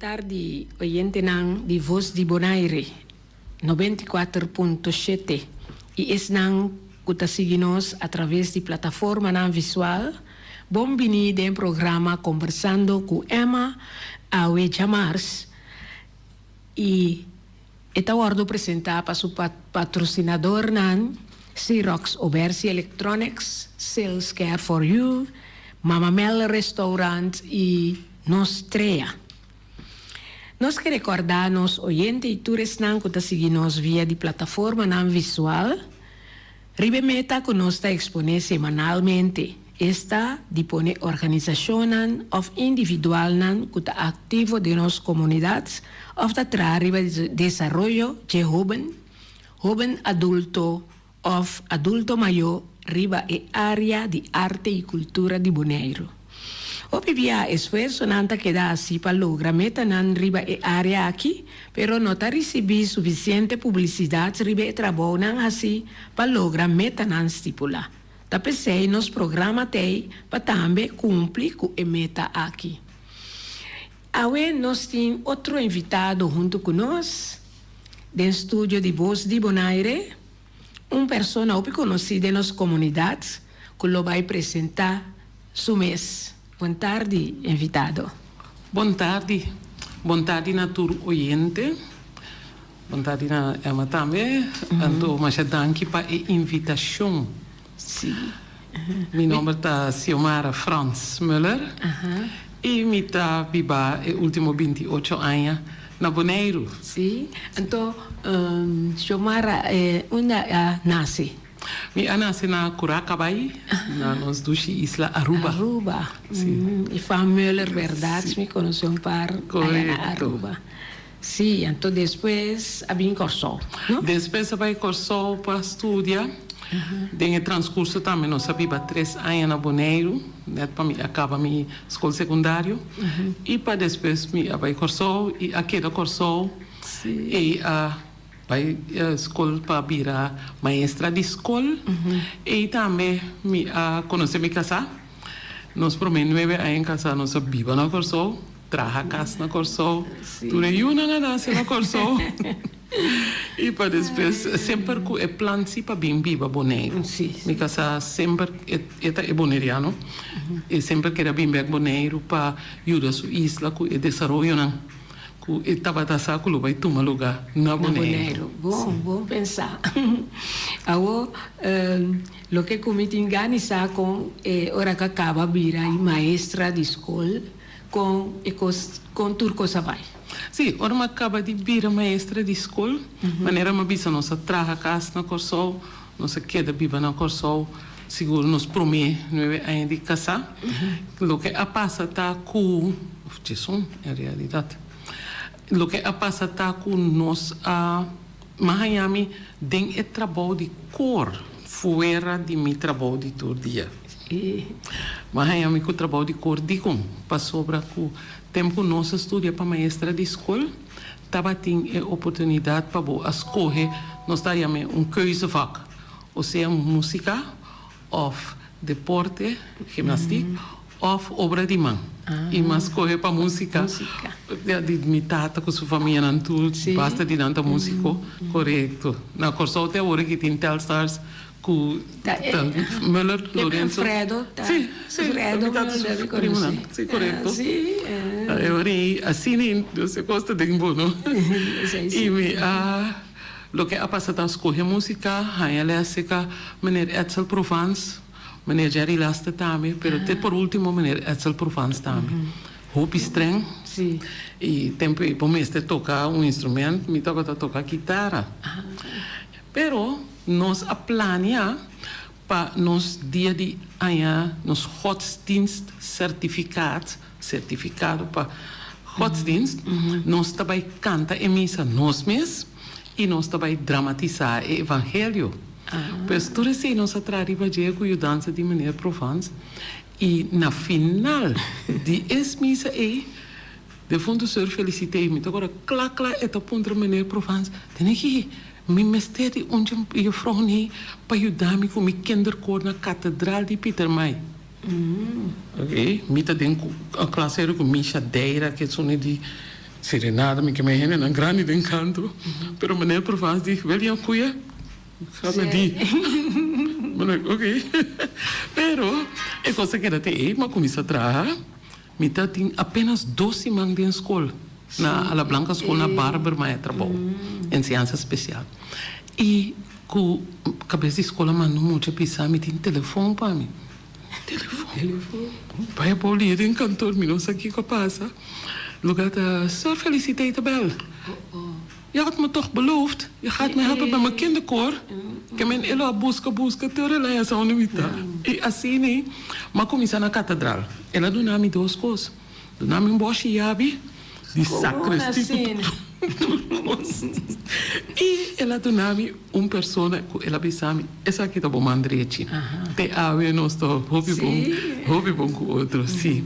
tardi oyentenan di Voz di Bonaire 94.7 i esnan ku ta sigui nos a traves di plataformanan visual, bon bini den programa Kombersando ku Emma awe djamars i e ta wòrdu presentá pa su patrosinadornan Xerox Obersi Electronics, Sales Care for You, Mama Mel Restaurant i Nos Trea. Nos ke rekordá nos oyente i tur esnan ku ta sigui nos via di plataformanan visual riba e meta ku nos ta eksponé semanalmente, esta di pone organisashonnan òf individualnan ku ta aktivo den nos komunidat òf ta traha riba desaroyo dje hóben, hóben adulto òf adulto mayó riba e área di arte i kultura di Boneiru. Hopi bia esfuersonan ta keda hasi pa logra metanan riba e área aki, pero no ta risibí sufisiente publisidat riba e trabounan hasi pa logra metanan stipulá. Ta p'esei nos programa t'ei pa tambe kumpli ku e meta aki. Awe nos tin otro invitado huntu ku nos den studio di Bos di Bonaire, un persona hopi konosí den nos komunidat ku lo bai presentá su mes. Bon tardi, invitado. Bon tardi. Bon tardi na tur oyente. Bon tardi na Emma tambe. Anto masha danki pa e invitashon. Sí. Mi nomber ta Xiomara Frans Muller y mi ta biba e ultimo 28 aña na Boneiru. Sí, anto Xiomara unda a nace? Mi a nace na Curacabay, na nos dushi isla Aruba. Aruba, Sí. Y fam Muller berdad, mi conoce un par aya na Aruba. Sí, anto despues a bin Kòrsou, no? Despues a bai Kòrsou pa studia. Den e transkurso tambe nos a biba tres aña na Boneiru, nèt pa mi a kaba mi skol sekundario. I pa despues mi a bai Kòrsou i a keda Kòrsou i a bai skol pa bira maestra di skol. I tambe mi a konosé mi kasá. Nos promé nuebe aña kasá nos a biba na Kòrsou. Traha kas na Kòrsou, tur e yunan a nase na Kòrsou i pa despues semper ku e plan si pa bin biba Boneiru. Mi kasá semper e ta e boneriano, e semper kere a bin bèk Boneiru pa yuda su isla ku e desaroyonan ku e tabata sa ku lo bai tuma lugá na Boneiru. Bon, bon pensá. Awor loke ku mi tin gana di sa kon e ora ku a kaba bira e maestra di skol. Kon e kos, kon tur kos a bai? Sí, ora mi a kaba di bira maestra di skol, manera mi a bisa nos a traha kas na Kòrsou, nos a keda biba na Kòrsou sigur nos promé nuebe aña di kasá. Loke a pasa ta ku, òf djesun en realidat, loke a pasa ta ku nos a, mi a haña mi den e trabou di kor fuera di mi trabou di tur dia. Mi a haña mi ku trabou di kor dikon pasobra ku tempu nos a studia pa maestra di skol tabatin e oportunidat pa bo a skohe nos ta yam'é un keuzevak osea musika òf deporte, gimnastiek, òf obra di man. I mi a skohe pa musika di mi tata ku su famianan tur basta di nan ta musiko korekto. Na Kòrsou te awor aki tin Telstars. Ku Ta e Muller Lorenzo. Fredo ta Si, si, Fredo mi tata su Muller mi primonan. konosé. Si, korekto. Si. E ora ei asina ei nos e kos ta den bo, no? Esei si. I mi a loke a pasa ta skohe músika, haña lès serka meneer Edsel Provence, meneer Jerry Laster tambe, pero te por último meneer Edsel Provence tambe. Hopi streng. Si. I tempu ei bo mester toka un instrument, mi tabata toka kitara. Pero nos a plania pa nos dia di aña nos godsdienst certificaat, certificado pa godsdienst, nos ta bai canta e misa nos mes y nos ta bai dramatisa e evangelio. Pues tur esey nos a traha riba dje cu yudansa di meneer Provence y na final di es misa ey, Defuntu Seur Felicité, mi ta kora kla kla e ta puntra meneer Provence, Tene ki mi mester di un juffrouw nee pa yuda mi ku mi kinderkoor na katedral di Pietermaai. Oké, mi ta den klas serio ku Misha Deira, ke sone di. Serenata mi ke men hendenan grandi den kanto, pero meneer Provence di, Wel Jan Goeie, ga na di. Mi like, ok. Pero e kos a keda te ei, mi a kuminsá traha, mi ta tin apenas dos siman den skol, na Ala Blanca School na Barber mi a trabou, enseñansa spesial. I ku kabes di skol a manda un mucha bisa mi tin telefon pa mi. Telefon. Bai a bou lier den kantoor, mi no sa kiko a pasa. Lugar ta, Sor Feliciteit a bel. Je had me toch beloofd, je gaat me helpen bij mijn kinderkoor. Ke men e lo a buska, buska, te ora el a hesa unda mi ta. I asina ei, m'a kuminsá na katedral. El a duna mi dos kos. Duna mi un bòshi yabi di sakristí ku tur kos. I el a duna mi un persona ku el a bisa mi, esaki ta bo man drechi. Te awe nos ta hopi bon, hopi bon ku otro, sí.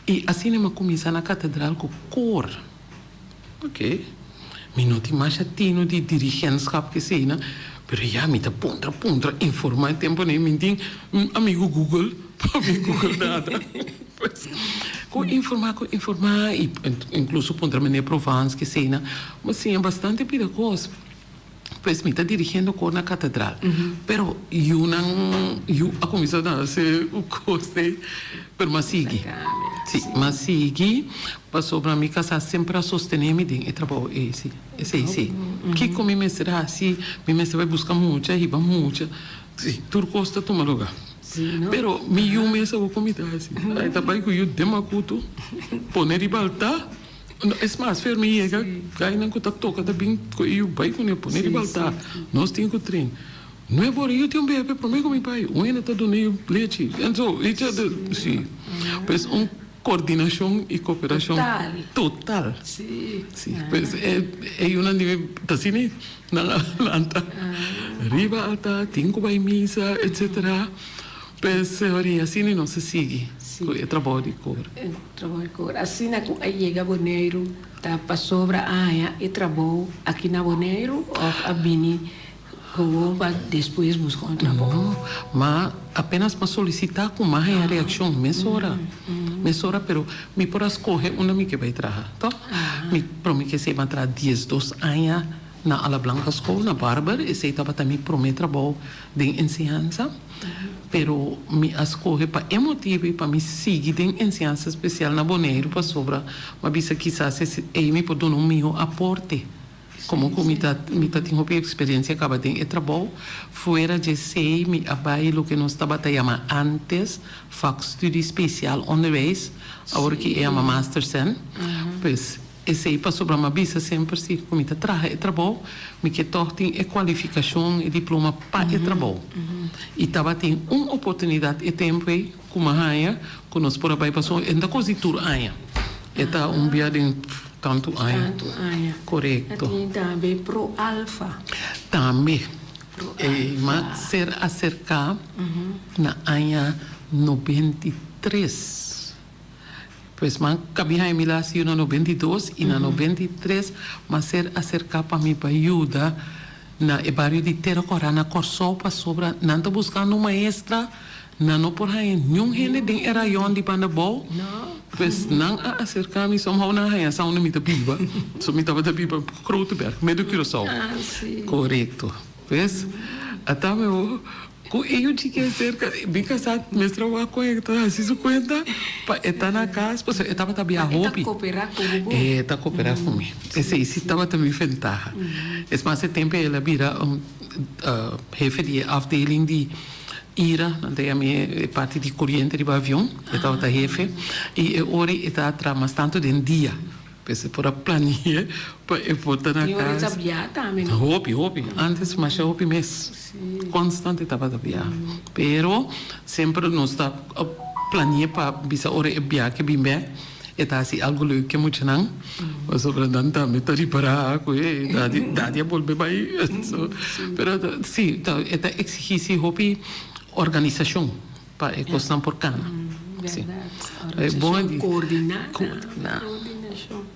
I asina mi a kuminsá na katedral ku kor. Oké, mi no tin masha tino di dirigentschap kesei, pero ya mi ta puntra puntra informá e tempu nei mi tin un amigu Google pa mi Google nada. Pues ku informá ku informá i inkluso puntra meneer Provence kesei nan, mi a siña bastante pida kos. Pues mi ta dirigiendo kor na katedral, pero yunan yu a kuminsá nase ku kos ei, pero mi a sigui, si, mi a sigui pasobra mi kasá semper a sostené mi den e trabou ei, si, esei si. Kiko mi mester hasi? Mi mester bai buska mucha, hiba mucha, si, tur kos ta tuma lugá. Pero mi yu mes awor ku mi ta hasi, e ta bai ku yu den makutu, pone riba altá. No, es mas, fer mi yega, gainan ku ta toka ta bin ku e yu bai kuné, pone riba altar. Nos tin ku train. Nuebe ora yu tin un bebe promé ku mi bai. Un hende ta duna yu lechi. En so, each other, si. Pues un kordinashon i koperashon total. Si. Pues e e yunan di mi ta asina, nan a lanta riba altar, tin ku bai misa, etcetera. Pues, ora i asina nos a sigui ku e trabou di kor. E trabou di kor. Asina ku a yega Boneiru ta pasobra a haña e trabou aki na Boneiru òf a bini gewoon pa despues buska un trabou? No, ma apenas m'a solisitá ku m'a haña reakshon mesora, mesora, pero mi por a skohe unda mi ke bai traha, tòg? Mi promé ke esei m'a traha diesdos aña na Ala Blanca School na Barber, esei tabata mi promé trabou den enseñansa, pero mi a skohe pa e motibu i pa mi sigui den enseñansa spesial na Boneiru pasobra mi a bisa kisas ei mi por duna un mihó aporte komo ku mi ta mi ta tin hopi eksperensia kaba den e trabou. Fuera dje esei mi a bai loke nos tabata yama antes vakstudie speciaal onderwijs, awor ki e yama mastersen, pues Esei pasobra mi a bisa semper si ku mi ta traha e trabou, mi ke tòg tin e kualifikashon, e diploma pa e trabou. I tabatin un oportunidat e tempu ei ku mi a haña ku nos por a bai pasobra e no ta kos di tur aña, e ta un bia den tantu aña. Tantu aña. Korekto. A tin tambe Pro Alfa. Tambe. E mi a ser aserká na aña 93. Pues m'a kabi haña mi las yu na 92 i na 93 m'a ser aserká pa mi pa yuda na e bario di Tera Kòrá na Kòrsou pasobra nan ta buskando un maestra, nan no por haña niun hende den e rayon di Bandabou. Pues nan a aserká mi somehow nan a haña sa unda mi ta biba, so mi tabata biba Groteberg, medio Curaçao. Korekto. Pues ata mi. Ku e yu chikí aserka, mi kasá mester a wak kon e ta hasi su kuenta pa e ta na kas, pasobra e tabata bia hopi. E ta koperá ku bo? E ta koperá ku mi. Esei si tabata mi ventaha. Es mas, e tempu el a bira hefe di e afdeling di ira, nan ta yam'é e parti di koriente riba avion, e tabata hefe, i e ora ei e ta traha mas tantu den dia. P'esei por a plania pa e por ta na I ora kas. ta bia tambe, no? Hopi, hopi. Antes masha hopi mes. Konstante tabata bia. Pero semper nos ta plania pa bisa ora e bia ke bin bek, e ta hasi algu leuk ke muchanan. Pasobra nan tambe ta ripará ku e dadi, dadi a bolbe bai. So, pero si, e ta eksigí si hopi organisashon. Pa e kosnan por kana. Si. E bon di. Koordiná. Koordiná.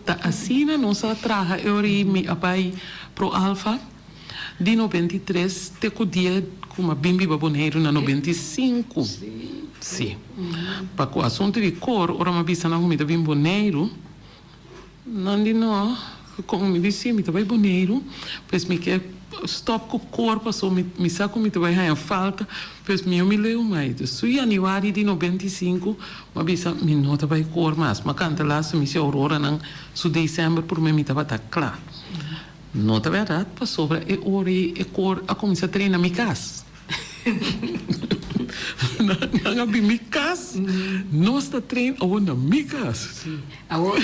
Ta asina nos a traha e ora ei mi a bai Pro Alfa di 93 te ku dia ku mi a bin biba Boneiru na 95. Si. Pa ku asuntu di kor ora mi a bisa nan ku mi ta bin Boneiru. Nan di no, kon? Mi di si, mi ta bai Boneiru, pues mi ke stop ku kor paso mi mi sa ku mi ta bai haña falta, pues mi yo mi leu mai. Dus su yanüari di 95 mi a bisa mi no ta bai kor mas. Mi a kanta laatste misi Auroranan su december prome mi tabata kla. No ta bèrdat pasobra e ora ei e kor a kuminsá train na mi kas. Nan a bin mi kas, nos ta train awor na mi kas. Sí, awor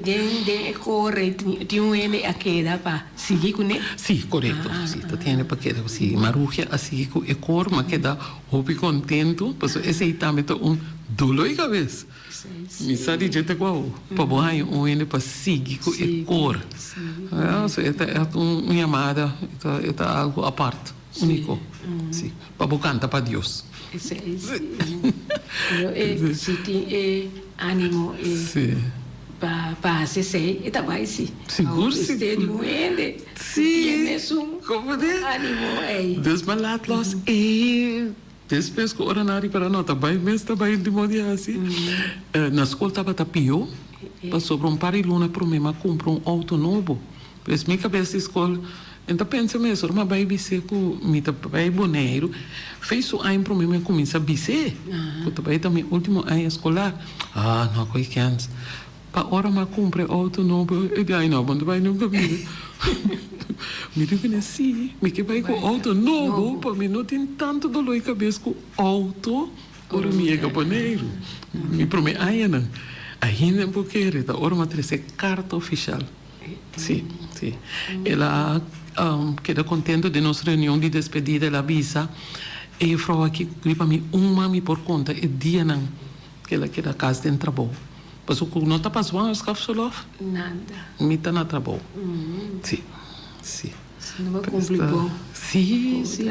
den den e kor ei tin un hende a keda pa sigui kuné? Sí, korekto, sí, ta tin hende pa keda pa sigui. Marugia a sigui ku e kor, mi a keda hopi kontentu pasobra esei tambe ta un dolor di kabes. Mi sa di dje te guau pa bo haña un hende pa sigui ku e kor. So e ta ègt un yamada, e ta algu apart, úniko. Si, pa bo kanta pa Dios. Esei si. Pero e si tin e ánimo e pa hasi esei, e ta bai si. Sigur si. Mester di un hende ku tin e mesun ánimo ei. Dus bo a laat los e. Despues ku ora nan ripará no ta bai mes ta bai di modo di hasi. Na skol tabata pió, pasobra un par di luna promé m'a kumpra un outo nobo. Pues mi kabes di skol, N ta pensa mes ora m'a bai bis'é ku mi ta bai Boneiru, fei su aña promé mi a kuminsá bis'é ku ta bai ta mi último aña eskolar. Ah, no ko'i kèns. Pa ora m'a cumpra e auto nobo, e di, ay no, bo no ta bay nunca mira. Mi di cune, si, mi ke bay cu auto nobo pa mi no tin tanto dolor di cabes cu auto ora mi yega Boneiru. Mi prome añanan, ainda mi por kere, ta ora m'a trece carta oficial. Si, si. El a keda contento den nos reunion di despedida, el a bisa, e juffrouw aki riba mi un man mi por conta e dianan cu el a keda cas den trabou. Pasobra ku no ta pa zwangerschapsverlof? Nada. Mi ta na trabou. Si, si. Si no bo kumpli bon. Si, si.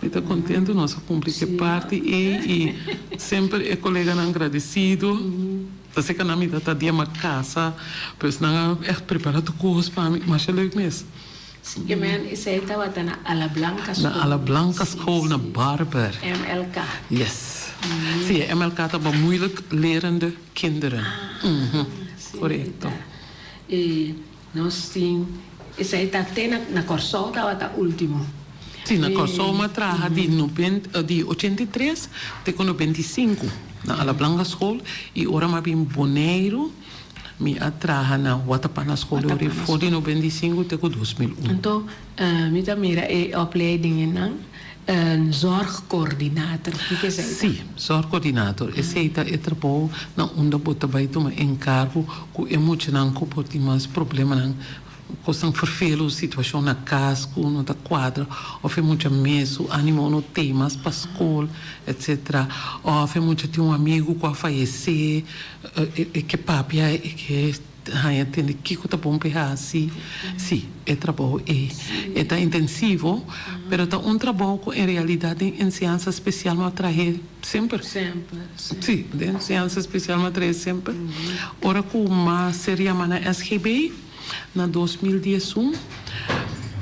Mi ta kontentu nos a kumpli ku e parti ei i semper e koleganan gradesido. Ta seka nan mi ta ta dia m'a kasa, pues nan a ègt prepara tur kos pa mi. Masha leuk mes. Si ke men esei tabata na Ala Blanca School. Na Ala Blanca School na Barber. MLK. Yes. Si, e MLK ta pa moeilijk lerende kinderen. Ah, si. Korekto. E nos tin, esei ta te na na Kòrsou tabata ultimo. Si, na Kòrsou m'a traha di nobenta di 83 te ku 95 na Ala Blanca School i ora m'a bin Boneiru. Mi a traha na Watapana School ori for di 95 te ku 2001. Anto mi ta mira e opleidingennan, zorgcoördinator, kiko esei ta? Sí, zorgcoördinator, esei ta e trabou na unda bo ta bai tuma enkargo ku e muchanan ku por tin mas problemanan, kosnan ferfelu, situashon na kas ku no ta kuadra, òf e mucha mes su animo no tei mas pa skol, etsetera, òf e mucha tin un amigu ku a fayesé. E ke papia, e ke haña tende kiko ta bon pa e hasi. Sí, e trabou ei. E ta intensivo, pero ta un trabou ku en realidat den enseñansa spesial no a trahe semper. Semper, sí. Sí, den enseñansa spesial no a trahe semper. Ora ku m'a ser yamá na SGB na 2011,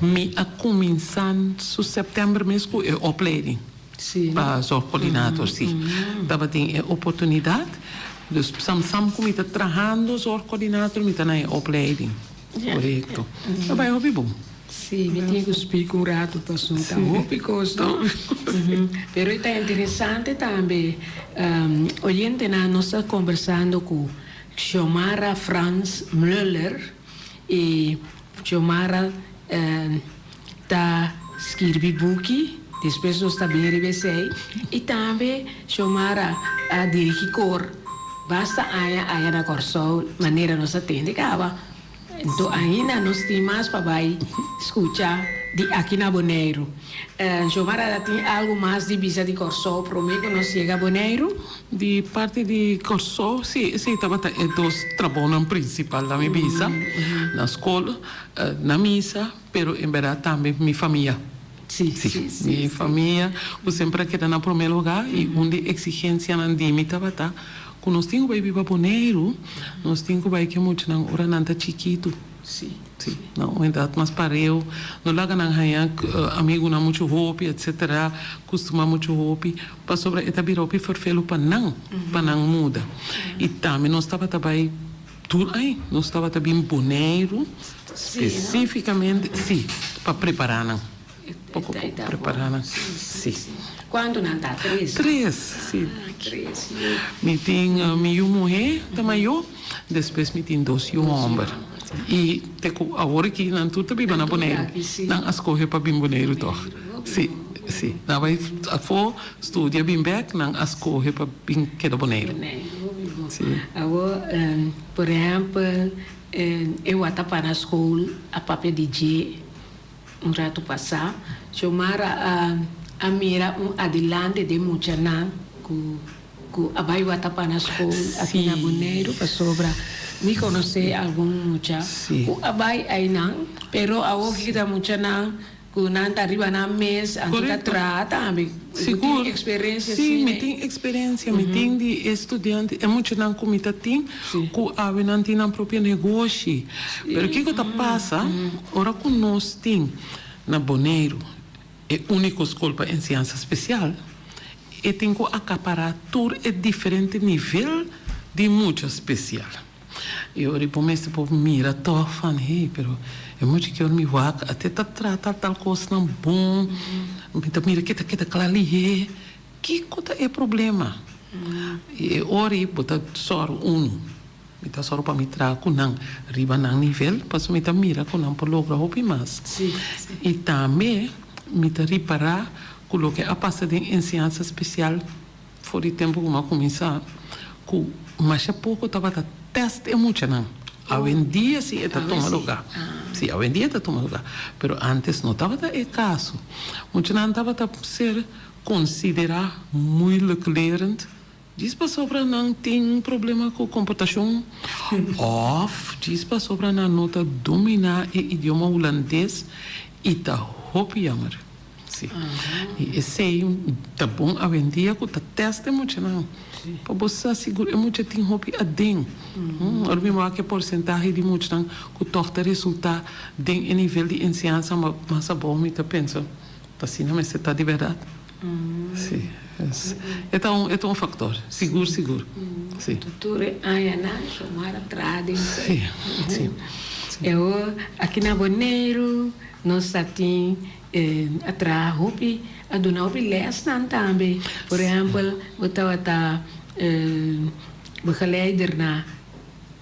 mi a kuminsá su sèptèmber mes ku e opleiding. Pa zorgcoördinator, sí. Tabatin e oportunidad. Dus sam sam cu mi ta trahando zorgcoördinator mi ta na e opleiding. Corecto. Ta bay hopi bon. Sí, mi tin cu splica un rato pasobra ta hopi cos no. Pero e ta interesante tambe. Oyentenan, nos ta conversando cu Xiomara Frans Muller y Xiomara Ta skirbi buki, despues nos ta bin riba esei. I tambe Xiomara a dirigi kor basta aña aya na Kòrsou, manera nos a tende kaba. Anto ainda nos tin mas pa bai skucha di aki na Boneiru. Xiomara ta tin algu mas di bisa di Kòrsou promé ku nos yega Boneiru? Di parti di Kòrsou, si, esei tabata e dos trabounan prinsipal, laat mi bisa, na skol. Na misa, pero en berdad tambe mi famia. Sí, sí, mi famia cu semper a keda na prome lugar y un di exigencianan di mi tabata cu nos tin cu bay biba Boneiru, nos tin cu bay cu e muchanan ora nan ta chikitu. Sí. Sí, na un edad mas pareu, no laga nan haña amigunan muchu hopi, etcetera, custuma muchu hopi, pasobra e ta bira hopi ferfelu pa nan, pa nan muda. Y tambe nos tabata bay. Tur aña nos tabata bin Boneiru spesífikamente, sí, pa prepará nan. Poko poko prepará nan, sí. Kuantu nan ta? Tres? Tres, sí. Mi tin mi yu muhé ta mayó, despues mi tin dos yu hòmber. I te ku awor aki nan tur ta biba na Boneiru. Nan a skohe pa bin Boneiru tòg. Sí, sí. Nan a bai afó studia bin bèk, nan a skohe pa bin keda Boneiru. Sí. Awor, por ehèmpel, e wata pa na skol a papia di dje un ratu pasá. Xiomara a a mira un adelante den muchanan ku ku a bai wata pa na skol aki na Boneiru pasobra mi konosé algun mucha ku a bai einan pero awor ki ta muchanan ku nan ta riba nan mes anto ta traha tambe. Bo tin eksperensia Sí, mi tin eksperensia. Mi tin di e studiante, e muchanan ku mi ta tin ku awe nan tin nan propio negoshi. Pero kiko ta pasa ora ku nos tin na Boneiru e úniko skol pa enseñansa spesial, e tin ku akapará tur e diferente nivel di mucha spesial. I ora bo mester por mira tòg van, hey, pero e mucha ki ora mi wak ate ta trata tal kosnan bon, mi ta mira ke ta keda kla lihé. Kiko ta e problema? I e ora ei bo ta sòru unu, mi ta sòru pa mi traha ku nan riba nan nivel, pasobra mi ta mira ku nan por logra hopi mas. I tambe mi ta ripará ku loke a pasa den enseñansa spesial for di tempu ku mi a kuminsá, ku masha poko tabata tèst e muchanan. Awendia si e ta tuma lugá. Si, awendia e ta tuma lugá. Pero ántes no tabata e kaso. Muchanan tabata ser konsiderá moeilijk lerend djis pasobra nan tin problema ku komportashon òf djis pasobra nan no ta dominá e idioma hulandes i ta hopi yammer. Sí. I esei ta bon awendia ku ta tèst e muchanan pa bo sa sigur e mucha tin hopi aden. Ora mi wak e porsentahe di muchanan ku tòg ta resultá den e nivel di enseñansa mas abou mi ta pensa ta asina mester ta di bèrdat. Sí. E ta un e ta un faktor, sigur sigur. Sí. Tur e añanan Xiomara traha den Sí, sí. E awor aki na Boneiru nos ta tin A traha hopi, a duna hopi lèsnan tambe. Por ehèmpel, bo tabata begeleider na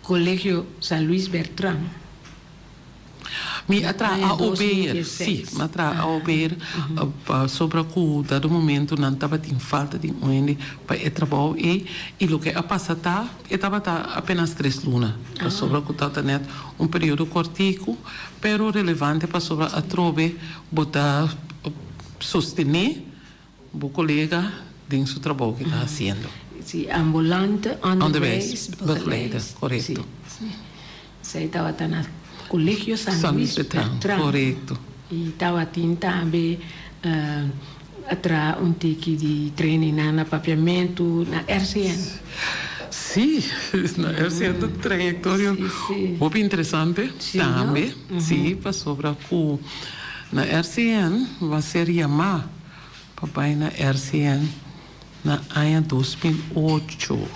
Kolegio San Luis Bertran. Mi a traha AOB'er, sí, mi a traha AOB'er pasobra ku dado momento nan tabatin falta di un hende pa e trabou ei i loke a pasa ta e tabata apenas tres luna pasobra ku tabata nèt un periodo kòrtiku. Pero relevante pasobra atrobe bo ta sostené bo kolega den su trabou ke ta hasiendo. Si, ambulante onderwijsbegeleider. Korekto. Si, esei tabata na Colegio San Luis Bertrand. Korekto. I tabatin tambe a traha un tiki di trainingnan na papiamentu na RCN. Sí, na RCN ta trayectoria hopi interesante tambe, sí, pasobra cu na RCN bo a ser yamá pa bai na RCN na aña 2008. Bo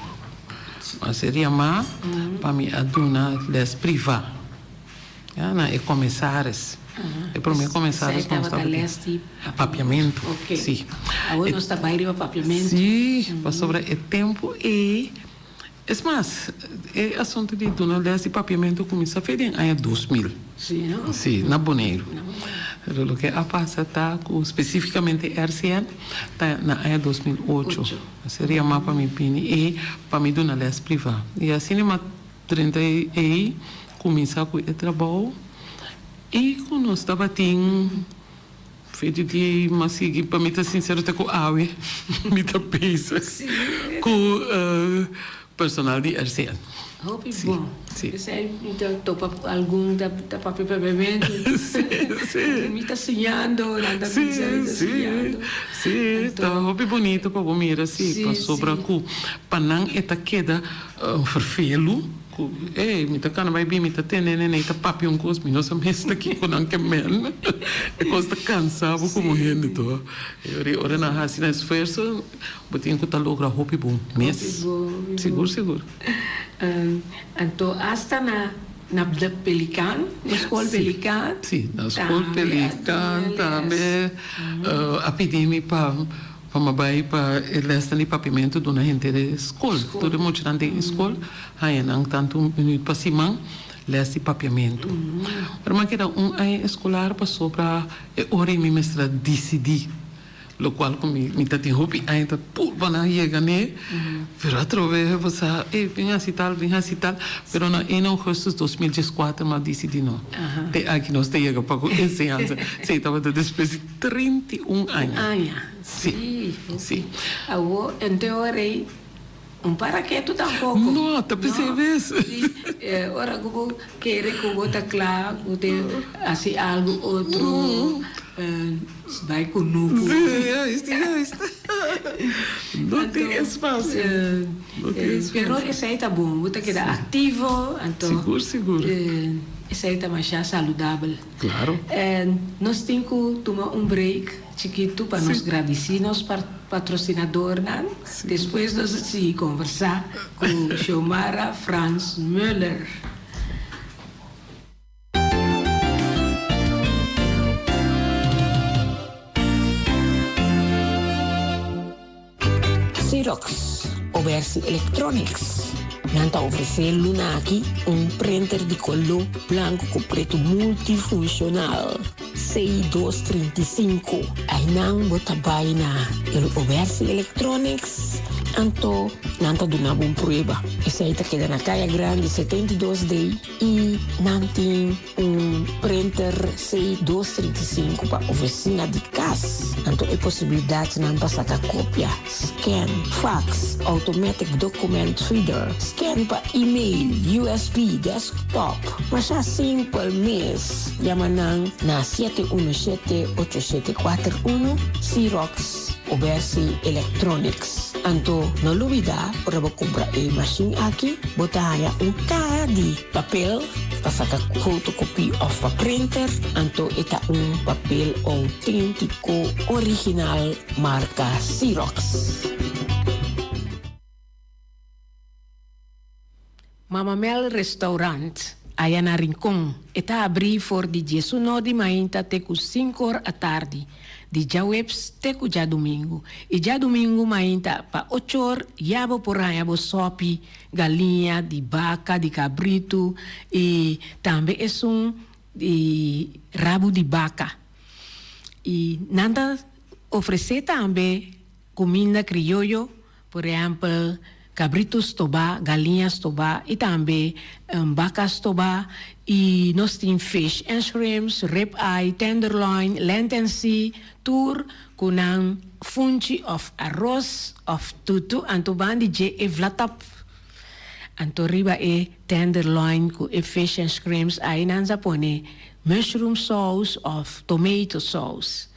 a ser yamá pa mi a duna les privá. Ya, na e comisaris. E prome comisaris cu nos tabata les di Papiamentu. Ok. Si. Awor nos ta bai riba papiamentu. Si, pasobra e tempu ei, es mas, e asuntu di duna les di papiamentu cuminsa fe den aña 2000. Si, no? Si, na Boneiru. Pero loke a pasa ta cu specificamente RCN ta na aña 2008. Ocho. A ser yama pa mi bini ei pa mi duna les priva. Y asina mi a Drenta ei kuminsá ku e trabou i ku nos tabatin fe di dia ei mas sigui pa mi ta sinsero te ku awe mi ta bezig ku personal di RCN. Hopi bon. P'esei mi ta topa ku algun ta papia papiamentu. Mi ta siñando, nan ta bisa mi ta siñando. Sí, ta hopi bonito pa bo mira si, pasobra ku pa nan e ta keda Vervelu ku ey mi ta kana bai bin mi ta tende nene ta papia un kos mi no sa mes ta kiko nan ke men e kos ta kansa bo komo hende to e ora ora nan hasi nan esfuerso bo tin ku ta logra hopi bon mes sigur sigur. Anto hasta na na de Pelikaan, na skol Pelikaan. Si, na skol Pelikaan tambe a pidi mi pa pa mi bai pa e lesnan di papiamentu duna henter e skol. Tur e muchanan den e skol haña nan tantu un minuut pa siman les di papiamentu. Pero mi a keda un aña eskolar pasobra e ora ei mi mester a disidí. Locual cu mi mi ta tin hopi aña ta purba na yega n'e, pero atrobe bo sa ey bin haci tal, bin haci tal, pero na een augustus 2014 mi a dicidi no, te aki nos ta yega pa cu enseñansa, esey tabata despues di 31 aña. Aña, si, si. Awor, ente ora ey Un para ketu tampoco. No, ta pesey mes. Si, ora cu bo kere cu bo ta cla, cu te haci algo otro, bay cu nucu. Si, juist, juist. No tin espacio. No tin espacio. Pero esey ta bon, bo ta keda activo, anto. Sigur, sigur. Esey ta masha saludabel. Claro. Nos tin cu tuma un break. Chikitu pa nos gradici nos patrocinadornan. Despues nos a sigui conversa cu Xiomara Frans Muller. Xerox Obersi Electronics. Nan ta ofresé luna aki un printer di koló blanku ku pretu multifunshonal C235. Einan bo ta bai na el Obersi Electronics, anto nan ta duna bo un prueba. Esei ta keda na Kaya Grandi 72D i nan tin Un printer C dos 35 pa oficina di cas, anto e posibilidadnan pa saca copia, scan, fax, automatic document reader, scan pa email, usb, desktop. Masha simpel mes, yama nan na 717 8741, Xerox Obersi Electronics. Anto no lubida ora bo cumpra e machine aki, bo ta haya un caha di. Papel pa saka fotokopie of pa printer, anto e ta un papel outentiko original marka Xerox. Mama Mel Restaurant, aya na Rincon, e ta abrí for di diesuno di mainta te ku sinkor atardi. Di djaweps te ku djadumingu. I djadumingu mainta pa ochor ya bo por haña bo sòpi galiña, di baka, di kabritu i tambe esun di rabu di baka. I nan ta ofresé tambe kuminda krioyo, por ehèmpel kabritu stobá, galiña stobá i tambe baka stobá. I nos tin fish and shrimps, rib eye, tenderloin, land and sea, tur ku nan funchi of aros of tutu anto ban di dje e vlatap anto riba e tenderloin ku e fish and shrimps ai nan sa pone mushroom sauce of tomato sauce.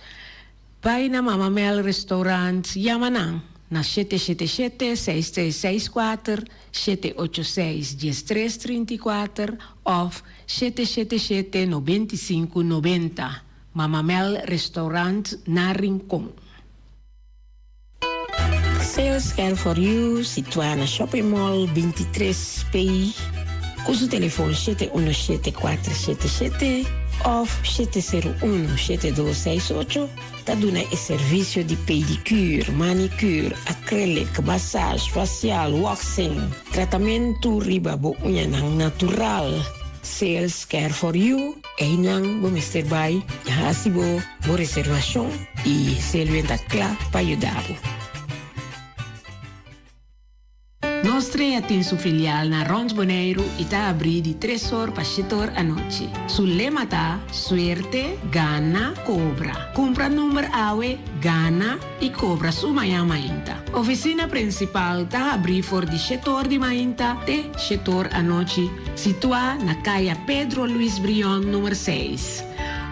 Bai na Mama Mel Restaurant yama nan na shete shete shete seis tres seis kuater, 786 1334 of 777 95 90. Mama Mel Restaurant na Rincon. Sales Care for You, situá na Shopping Mall 23 P, ku su telefon shete uno shete kuater shete shete òf shete sero uno shete dos seis ocho, ta duna e servisio di pedicure, manicure, acrylic, massage, facial, waxing, tratamentu riba bo uñanan natural. Sales Care for You. Einan bo mester bai hasi bo bo reservashon i Selwyn ta kla pa yuda bo. Nos Trea tin su filial na rond Boneiru i ta abrí di tres or pa shete or anochi. Su lema ta, Suerte, gana, kobra. Kumpra number awe, gana i kobra su mañan mainta. Ofisina prinsipal ta habrí for di shete or di mainta te shete or anochi, situá na Kaya Pedro Luis Brion number seis,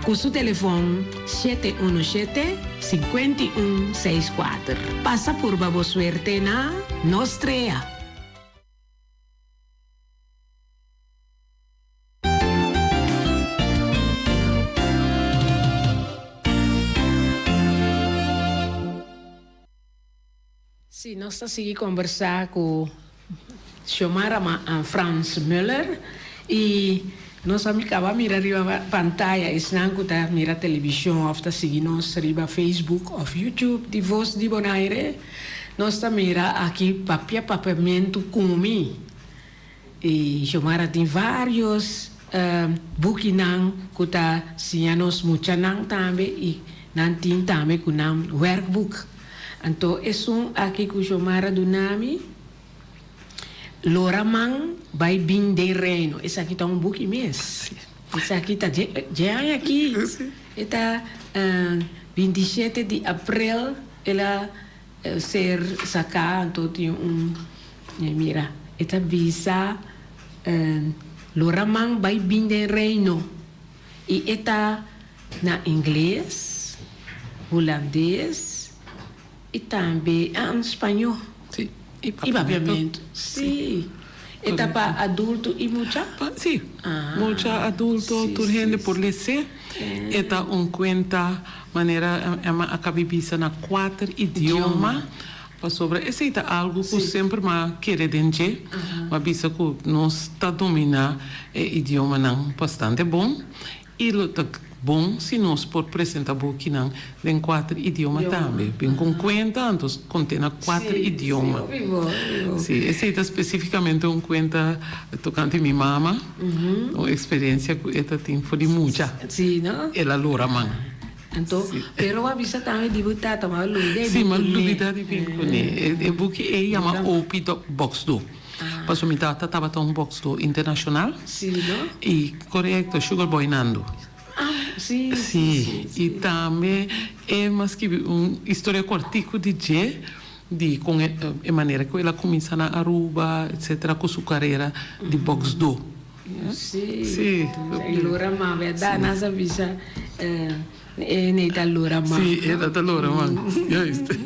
ku su telefon 717 51 64. Pasa purba bo suerte na Nos Trea! Sí, nos ta sigui kombersá ku Xiomara Frans Muller i nos a kaba mira riba pantaya esnan ku ta mira televishon òf ta sigui nos riba Facebook òf YouTube di Voz di Bonaire. Nos ta mira aki papia papiamentu ku mi. I Xiomara tin vários bukinan ku ta siña nos muchanan tambe i nan tin tambe ku nan werkboek. Anto esun aki ku Xiomara duna mi. Lora man bai bin den reino. Esaki ta un buki mes. Esaki ta dje aña aki. E ta 27 di aprel el a ser saká. Anto tin un, mira, e ta bisa Lora man bai bin den reino. I e ta na ingles, hulandes. I tambe an spañó. Sí, i I papiamentu. Sí. E ta pa adulto i mucha? Sí, mucha, adulto, tur hende por les'é. E ta un kuenta manera Emma a kabi bisa na kuater idioma, pasobra esei ta algu ku semper m'a kere den dje. M'a bisa ku nos ta dominá e idiomanan bastante bon I lo ta bon si nos por presenta bukinan den kuater idioma tambe. Bin ku un kuenta, anto kont'é na kuater idioma. Sí, esei ta spesífikamente un kuenta tokante mi mama, un eksperensia ku e ta tin for di mucha. El a lora man. Anto, pero bo a bisa tambe di bo tata, bo a lubida di bin kuné. Sí, mi a lubida di bin kuné. E buki ei yama Opi Boksdo. Pasobra mi tata tabata un boksdó internashonal. Sí, no? I korekto, Sugar Boy Nando. Ah, sí, sí, sí. Sí, i tambe e a skibi un historia kòrtiku di dje, di kon e manera ku el a kuminsá na Aruba, etsetera, ku su karera di boksdó. Sí. Sí. E lora man, bèrdat? Nan sa bisa e nei ta lora man. Sí, e ta lora man. Juist.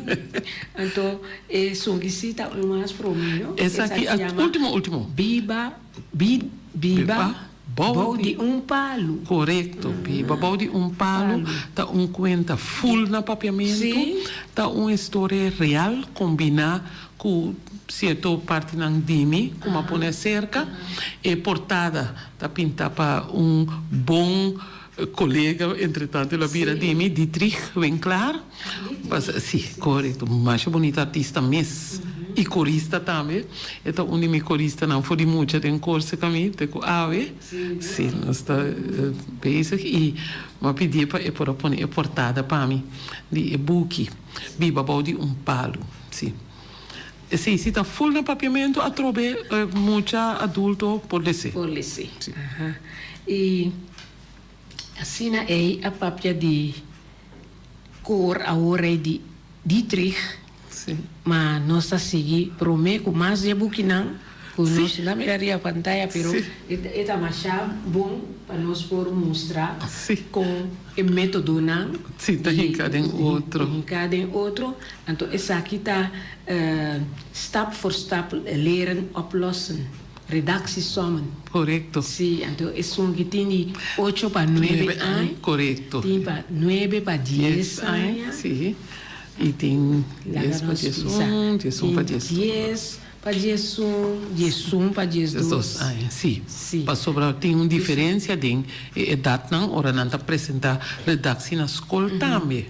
Anto e sungisí ta un mas promé, no? Esaki ultimo, ultimo. Biba, bi, biba bou di un palu. Korekto. Biba bou di un palu ta un kuenta ful na papiamentu. Ta un historia real kombiná Ku sierto partinan di mi ku m'a pone aserka. E portada ta pinta pa un bon kolega, entretanto el a bira di mi, Dietrich Winklaar. Sí, korekto. Masha bunita artista mes i korista tambe. E ta un di mi koristanan for di mucha den Korsika mi te ku awe. Sí, nos ta bezig i m'a pidié pa e por a pone e portada pa mi di e buki Biba bou di un palu. Sí. Esei si ta full na papiamentu atrobe mucha adulto por les'é. Por les'é. Sí. Aha. I asina ei a papia di koor awor ei di Dietrich. Sí. Ma nos ta sigui promé ku mas di e bukinan ku Sí. nos no a mira riba pantaya pero Sí. e ta masha bon pa nos por mustra Sí. kon e métodonan Sí, ta hinká den otro. Hinká den otro. Anto esaki ta stap voor stap leren oplossen, redactiesommen. Korekto. Sí, anto esun ki tin di ocho pa nuebe aña. Korekto. Tin pa nuebe pa dies aña. Sí, i tin dies pa diesun, diesun pa diesdos. Dies pa diesun, diesun pa diesdos. Aña, sí. Sí. Pasobra tin un diferensia den e edatnan ora nan ta presenta redactie na skol tambe.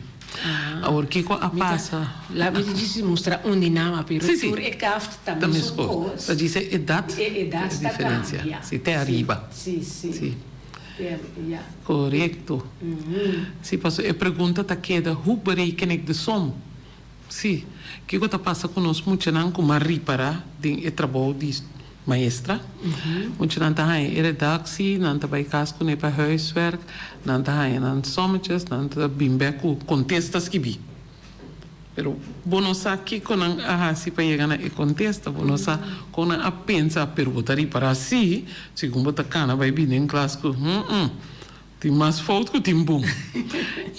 Awor kiko a pasa? La mi ta djis mustra un di nan, pero Sí, sí. tur e kaft ta Ta mesun meskos. kos. Ta djis e edat E edat e ta diferensia. kambia. Sí, te ariba. Sí, sí. Sí. Te ya. Korekto. Sí, paso e pregunta ta keda, hoe bereken ik de som? Sí, kiko ta pasa ku nos muchanan ku mas ripará den e trabou di maestra? Muchanan ta haña e redactie, nan ta bai kas kuné pa huiswerk, nan ta haña nan sommetjes, nan ta bin bek ku kontesta skibí. Pero bo no sa kiko nan a hasi pa yega na e kontesta, bo no sa kon nan a pensa, pero bo ta ripará sí, segun bo ta kana bai bini den klas ku, hum-hum. Tin mas fout ku tin bon.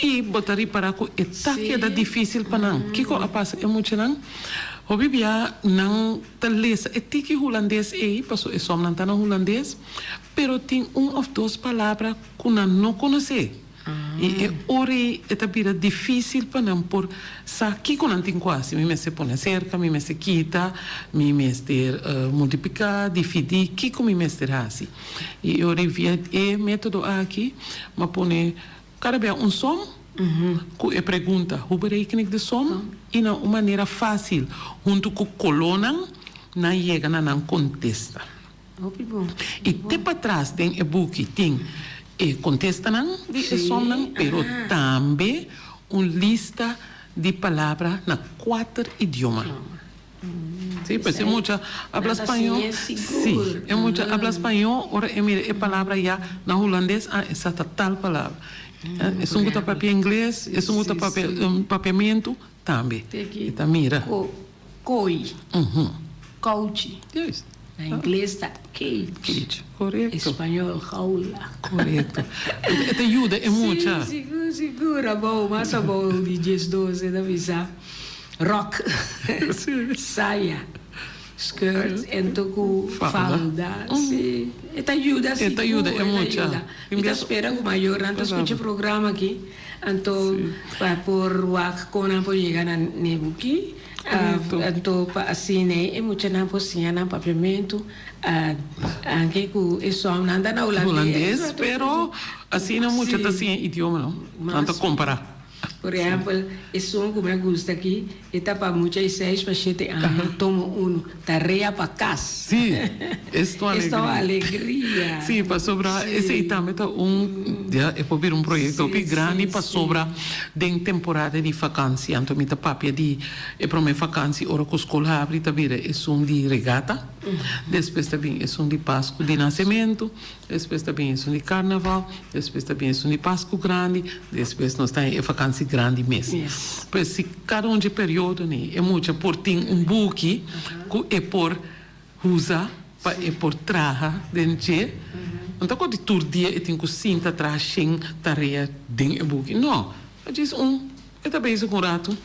I bo ta ripará ku e ta keda difísil pa nan. Kiko a pasa e muchanan? Hopi bia nan ta lesa e tiki hulandes ei, pasobra e sòmnan ta na hulandes, pero tin un òf dos palabra ku nan no konosé. I e ora ei e ta bira difísil pa nan por sa kiko nan tin ku hasi. Mi mester pone aserka, mi mester kita, mi mester multipliká, dividí, kiko mi mester hasi? I e ora ei via e método aki mi a pone kada bia un som ku e pregunta, Hoe bereken ik de som? I na un manera fásil huntu ku kolónan nan yega na nan kontesta. Hopi bon. I te patras den e buki tin e kontestanan di e somnan, pero tambe un lista di palabra na kuater idioma. Sí, pues e mucha habla spañó. Sí, e mucha habla spañó, ora e mira e palabra ya na hulandes, ah, esa ta tal palabra. Esun ku ta papia ingles, esun ku ta papia papiamentu, tambe. E ta mira. Koi. Kouchi. Na ingles ta cage. Cage, korekto. Español jaula. Korekto. E ta yuda e mucha. Si, sigur, sigur. Abou, mas abou di diesdos e ta bisa ròk, saya, skirt en to ku falda. Si, e ta yuda sigur. E ta yuda e mucha. Mi ta spera ku mayornan ta skucha e programa aki. Anto pa por wak kon nan por yega na ne buki. Anto pa asina e muchanan por siña nan papiamentu anke ku e sòmnan ta na hulandes. Hulandes, pero asina mucha ta siña idioma no, nan ta kompará. Por ehèmpel, esun ku mi a gusta aki, e ta pa mucha di seis pa shete aña, tomo uno, tarea pa kas. Sí, es ta un alegria. Es ta un alegria. Sí, pasobra esei tambe ta un, ya, e por bira un proyekto hopi grandi pasobra den temporada di fakansi, anto mi ta papia di e promé fakansi ora ku skol habri ta bira esun di regata, despues ta bin esun di Pasku di Nasementu, Despues ta bin esun di Carnaval, despues ta bin esun di Pascu Grandi, despues nos ta e vakantie grandi mes. Pues si cada un dje periodo ni e mucha por tin un buki cu e por usa pa e por traha den dje, no ta cu di tur dia e tin cu sinta traha shen tarea den e buki, no, ta djis un. E ta bezig un ratu,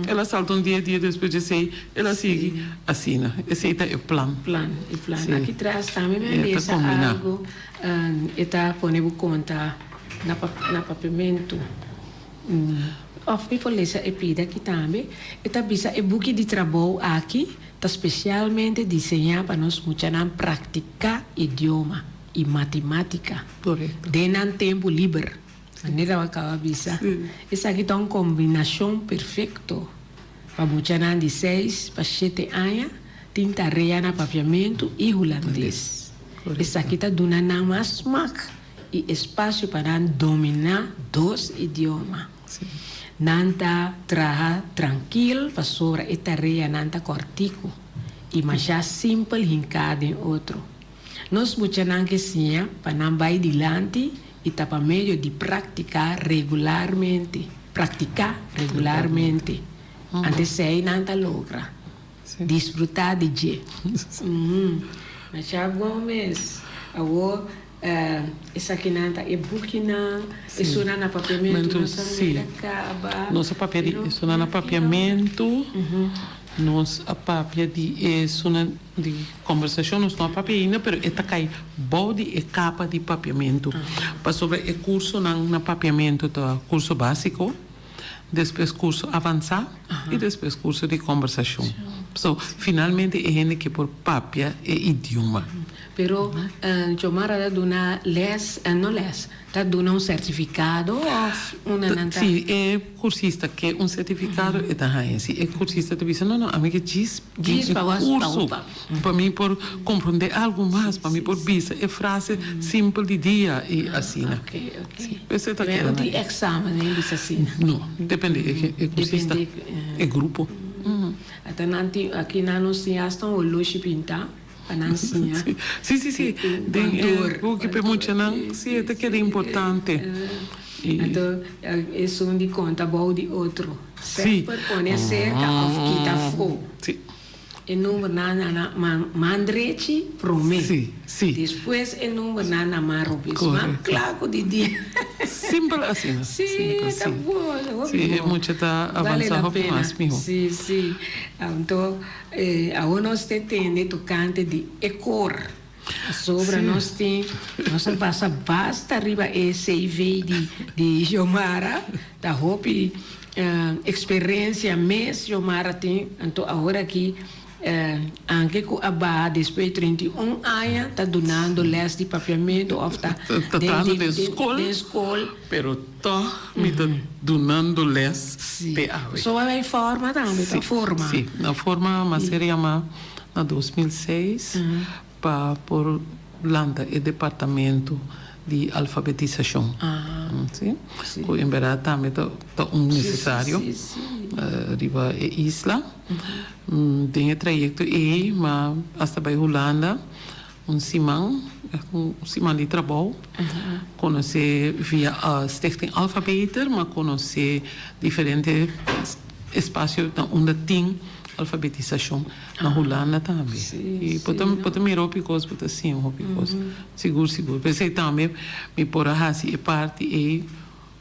el a salta un dia, dia despues di esei el a sigui asina. Esei ta e plan. Plan, e plan. Si. Aki tras tambe mi a lesa algu, e ta pone bo konta na na papiamentu. Òf mi por lesa e pida aki tambe. E ta bisa e buki di trabou aki ta spesialmente diseñá pa nos muchanan praktiká idioma i matimátika den nan tempu liber. Manera bo a kaba bisa, esaki ta un kombinashon perfekto pa muchanan di seis pa shete aña tin tarea na papiamentu i hulandes. Esaki ta duna nan mas smak i espasio pa nan dominá dos idioma. Nan ta traha trankil pasobra e tareanan ta kòrtiku i masha simpel hinká den otro. Nos muchanan ke siña pa nan bai dilanti i ta pa medio di praktiká regularmente, praktiká regularmente. Ante esei nan ta logra disfrutá di dje. Masha bon mes. Awor esakinan ta e bukinan, esunnan na papiamentu nos a mira kaba. Nos a papia di esunnan na papiamentu, nos a papia di esunnan. Di kombersashon nos no a papia ainda, pero e ta kai bou di e kapa di papiamentu. Pasobra e kursonan na papiamentu ta kurso básiko, despues kurso avansá i despues kurso di kombersashon. So, finalmente e hende ke por papia e idioma. Pero Jomara ta duna lès, no lès, ta duna un sertifikado òf unda nan ta? Si e kursista ke un sertifikado e ta haña. Si e kursista ta bisa, no, no, ami ke djis Djis pa was curso pa mi por comprende algo mas, pa mi por bisa e frase simpel di dia y asina. Ok, ok. Pero ta keda na. Examen e bisa asina? No, depende e cursista, e grupo. Ata nan tin, aki nan nos tin hasta un oloshi pinta pa nan siña. Si, si, si. Den e buki pa e muchanan, si e ta keda importante. Anto esun di konta bou di otro. Semper pone aserka òf kita afó. E numbernan na na man drechi promé. Despues e numbernan na man robes. Man kla ku di dia. Simpel asina. Sí, ta bon. Sí, e mucha ta avansa hopi mas mihó. Sí, sí. Anto awor nos ta tende tokante di e kor. Pasobra nos tin, nos a pasa basta riba e CV di di Xiomara, ta hopi experencia mes Xiomara tin, anto awor aki anke cu a baha despues di 31 aña ta dunando les di papiamento of ta Ta trahando den scol, den scol. pero toch mi ta dunando les te awe. So a bay forma tambe, ta forma. Si, na forma m'a ser yama na 2006 pa por lanta e departamento di alfabetisashon. Si, ku en bèrdat tambe ta un nesesario riba e isla. Den e trayekto ei m'a hasta bai Hulanda un siman, un siman di trabou, konosé via Stichting Alfabeter, m'a konosé diferente espasio na unda tin alfabetisashon. Na Hulanda tambe. I bo ta bo ta mira hopi kos, bo ta siña hopi kos. Sigur sigur. P'esei tambe mi por a hasi e parti ei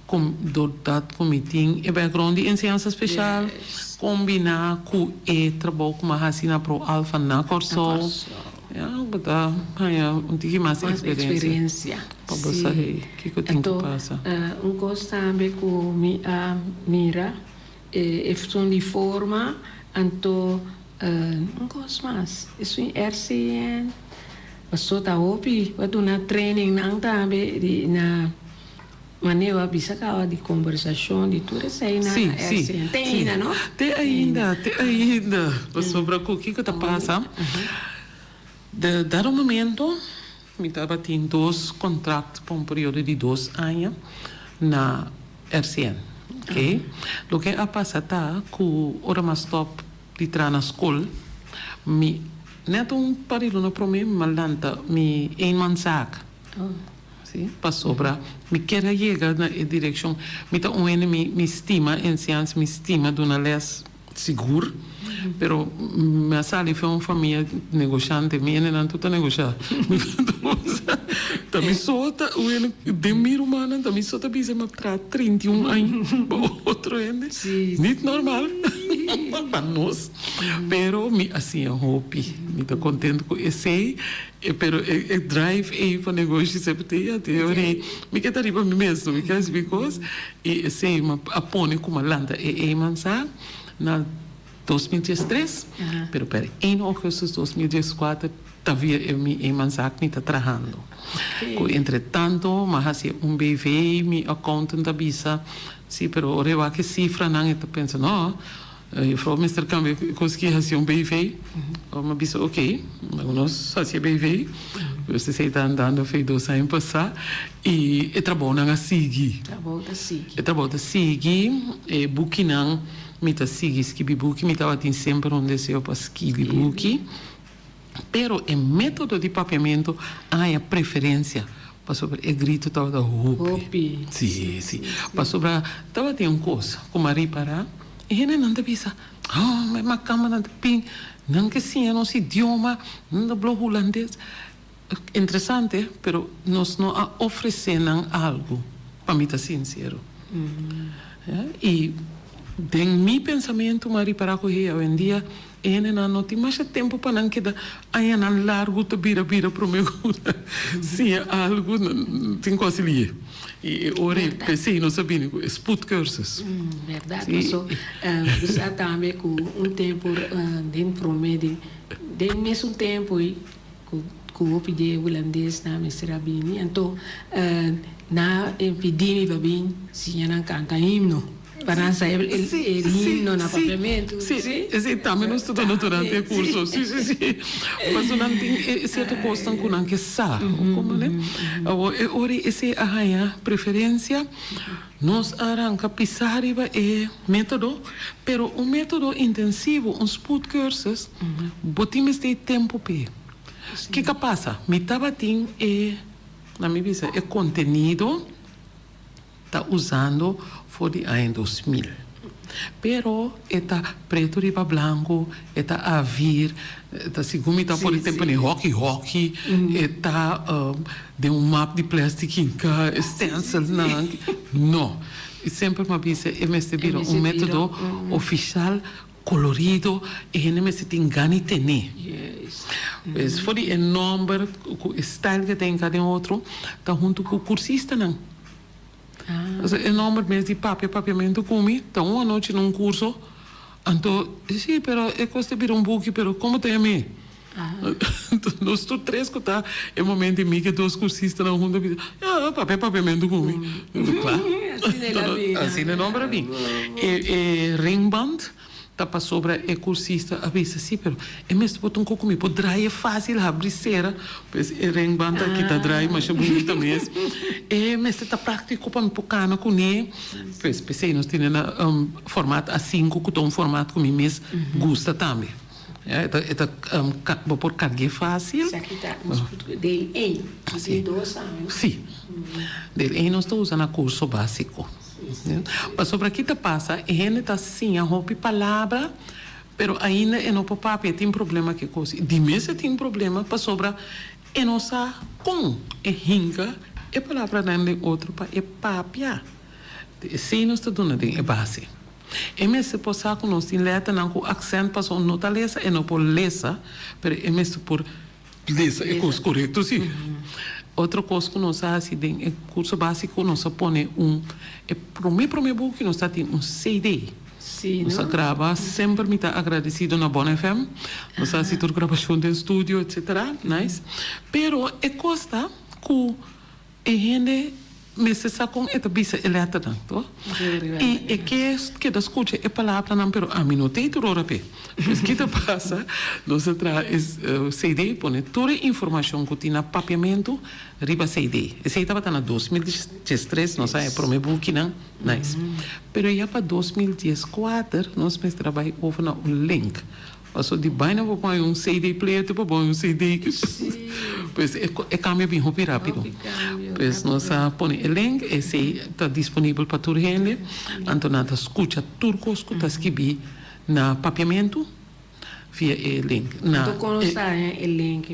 ku doordat ku mi tin e background di enseñansa speshal kombiná ku e trabou ku mi a hasi na Pro Alfa na Kòrsou. Ya, bo ta haña un tiki mas eksperensia pa bo sa kiko tin ku pasa. Un kos tambe ku mi a mira E esun di forma, anto un kos mas, esun RCN, paso ta hopi bo a duna trainingnan tambe di na manera bo a bisa kaba di kombersashon di tur eseinan na RCN. Te ainda no? Te ainda, te ainda, pasobra ku kiko ta pasa, de dado momento mi tabatin dos kontrakt pa un periodo di dos aña na RCN. Ok. Loke a pasa ta ku ora mi a stòp di traha na skol, mi nèt un par di luna promé mi a lanta mi eenmanszaak. Si, pasobra mi kier a yega na e direkshon. Mi ta un hende mi mi stima enseñansa, mi stima duna lès sigur, pero mi a sali for un famia negoshante, mi hendenan tur ta negosha. Ta mi so ta un hende den mi rumannan ta mi so ta bisa mi a traha 31 aña pa otro hende, nit normal pa nos, pero mi a siña hopi, mi ta contento cu esey, pero e drive ey pa negoshi semper ta ya te ora ey mi ke ta riba mi mes no mi ke haci mi cos. I esei mi a pone ku mi a lanta e eenmanszaak na 2013, pero per 1 augustus 2014 ta via e mi eenmanszaak mi ta trahando. Ku entretanto mi a hasi un BV, mi accountant a bisa, si pero ora e wak e sifranan e ta pensa no, Juffrouw mester cambia cos ki haci un BV. Mi a bisa ok, nos haci e BV. Pues esey ta andando fe dos aña pasa y e trabounan a sigui. Trabou ta sigui. E trabou ta sigui, e bukinan mi ta sigui skibi buki, mi tabatin semper un deseo pa skibi buki. Pero e metodo di papiamentu a haña preferencia pasobra e grito tabata hopi. Hopi. Sí, sí. Pasobra tabatin un cos cu mi a ripara, e hendenan ta bisa, Oh, mi macambanan ta bin, nan ke siña nos idioma, nan ta blo hulandes. Interesante, pero nos no a ofrece nan algo, pa mi ta sincero. Y den mi pensamentu mi a ripara cu hey, awendia E hendenan no tin masha tempu pa nan keda añanan largu ta bira bira promé ku nan siña algu, nan tin ku hasi lié. I e ora ei p'esei nos a bini ku e spoedcursus. Bèrdat, paso bo sa tambe ku un tempu den promé di den mesun tempu ei ku ku hopi di e hulandesnan mester a bini anto nan a pidi mi pa bin siña nan kanta himno. Pa nan sa e himno na papiamentu. Sí, sí, esei tambe nos ta duna durante e curso. Sí, sí, sí. Pasobra nan tin e cierto cosnan cu nan ke sa. Como ne? Awor, e ora esei a haña preferencia, nos a ranca pisa riba e metodo, pero un metodo intensivo, un spoedcursus, bo tin mester tempo p'e. Kico a pasa? Mi tabatin e, laat mi bisa, e contenido. Ta usando for di aña 2000. Pero e ta pretu riba blanku, e ta avir, e ta segun mi ta por e tempu ne hoki hoki, e ta den un map di plastic hinka, e stencilnan. No. I semper mi a bisa e mester bira un metodo ofishal. Colorido, e hende mester tin gana di tene. Pues for di e nomber cu e style cu ta hinca den otro ta hunto cu cursistanan. Pasobra e nomber mes di papia papiamento cu mi ta un anochi na un curso anto si pero e cos ta bira un buki pero como ta yam'e? Anto nos tur tres cu ta e momento di mi cu e dos cursistanan hunto a bisa ya papia papiamento cu mi. Cla. Asina e nomber a bin. E ringband ta pasobra e cursista a bisa si pero e mester por ta un coco mi por draai e facil habri cera pues e ringband aki ta draai masha bunita mes. E mester ta practico pa mi por cana cune pues pesey nos tene na formato a cinco cu ta un formato cu mi mes gusta tambe. E ta e ta bo por cargu'é fácil. Esaki ta nos por deel één. Nos tin dos aña. Sí. Deel één nos ta usa na curso básico. Pasobra ki ta pasa, e hende ta siña hopi palabra, pero ainda e no por papia, e tin problema ku e kos. I di mes e tin problema pasobra e no sa kon e hinka e palabranan den otro pa e papia. Esei nos ta duna den e base. E mester por sa ku nos tin lèternan ku aksènt pasobra no ta lesa, e no por lesa, pero e mester por lesa e kos korekto si. Otro kos ku nos a hasi den e kurso básiko nos a pone un e promé promé buki nos ta tin un CD. Nos a graba, semper mi ta agradesido na Bon FM, nos a hasi tur grabashon den studio etsetera, nice. Pero e kos ta ku. E hende mester sa kon e ta bisa e lèternan, to? I e ke keda skucha e palabranan, pero ami no tei tur ora p'e. Pues ki ta pasa? Nos a traha e CD, pone tur e informashon ku tin na papiamentu riba CD. Esei tabata na 2013, nos a haña e promé bukinan, nice. Pero ya pa 2014 nos mester a bai over na un link. Paso di baina bo pon un CD player te pa pon un CD. Pues e cambio a bin hopi rapido. Pues nos a pone e link, esey ta disponibel pa tur hende. Anto nan ta scucha tur cos cu ta skibi na Papiamentu via e link. Anto con nos ta haña e link?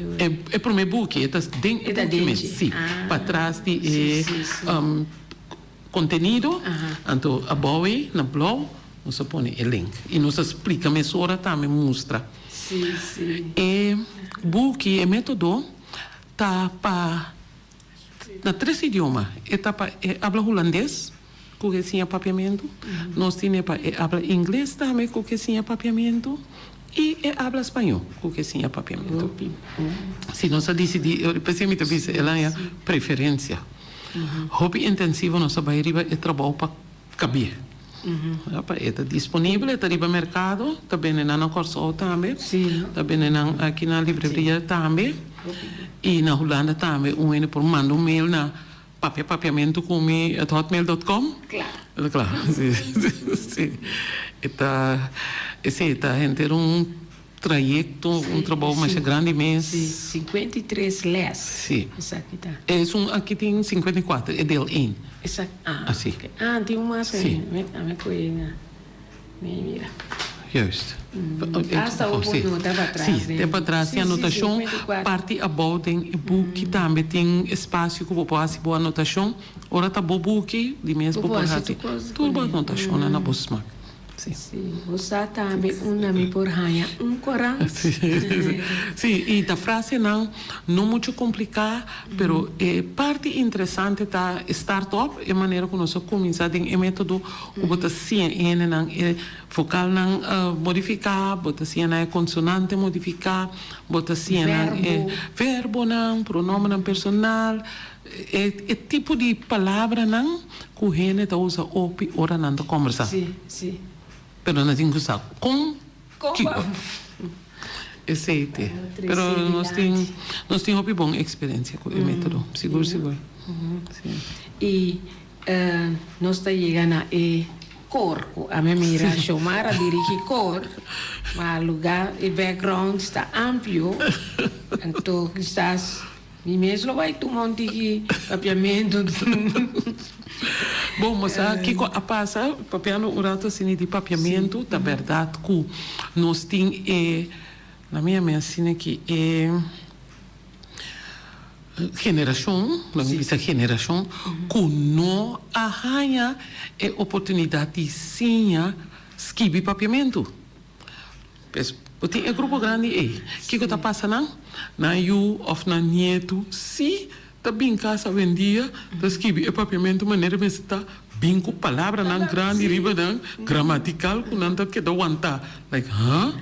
E prome buki, e ta den e buki mes. Si, patras di e. Contenido, anto abou ei na blou nos a pone e link y nos a splica mesora tambe mustra. E buki, e metodo ta pa na tres idioma, e ta pa e habla hulandes cu ke siña papiamento, nos tine pa e habla ingles tambe cu ke siña papiamento y e habla spaño cu ke siña papiamento. Si nos a dicidi, p'esei mi ta bisa el aña preferencia. Hopi intensivo nos a bai riba e trabou pa kabié. Pa e ta disponibel, e ta riba merkado, ta bende nan na Kòrsou tambe, ta bende nan aki na libreria tambe i na Hulanda tambe. Un hende por manda un mail na papiapapiamentukumi at hotmail dot com. Kla. Si, si. E ta, esei ta henter un. Trayecto, un trabou masha grandi mes. Sí, 53 les. Sí. Esaki ta. Esun aki tin 54, e deel één. Esaki, ah. Así. Ah, tin un mas Sí. A mi koe na, mi mira. Juist. Hasta un por nota pa tras. Sí, te pa tras tin anotashon. Parti abou den e buki tambe tin espacio ku bo por hasi bo anotashon. Ora ta bo buki, di mes bo por hasi tur bo anotashonnan na bo smak. Sí. Bo sa tambe unda mi por haña un korant? Sí, i ta frasenan no muchu kompliká, pero e parti interesante ta e start up, e manera ku nos a kuminsá den e método ku bo ta siña e hendenan e vokalnan modifiká, bo ta siña nan e konsonante modifiká, bo ta siña nan e verbonan, pronomennan personal. E tipo di palabranan ku hende ta usa hopi ora nan ta kombersá. Sí, sí. Pero nan tin ku sa kon kiko. Esei te. Pero nos tin nos tin hopi bon eksperensia ku e método. Sigur sigur. Sí. I nos ta yega na e kor ku ami mira Xiomara dirigi kor, ma lugá e background ta amplio, anto kisas. Mi mes lo bai tuma un tiki papiamentu. Bon, bo sa kiko a pasa? Papiando un rato asina di papiamentu, ta bèrdat ku nos tin e, na mi a mi asina ki e generashon, lo mi bisa generashon, ku no a haña e oportunidat di siña skibi papiamentu. Pues, bo tin e grupo grandi ei. Kiko ta pasa nan? Nan yu òf nan nietu sí ta bin kas awendia ta skibi e papiamentu manera mester ta bin ku palabranan grandi riba nan gramatikal ku nan ta keda wantá. Like, huh?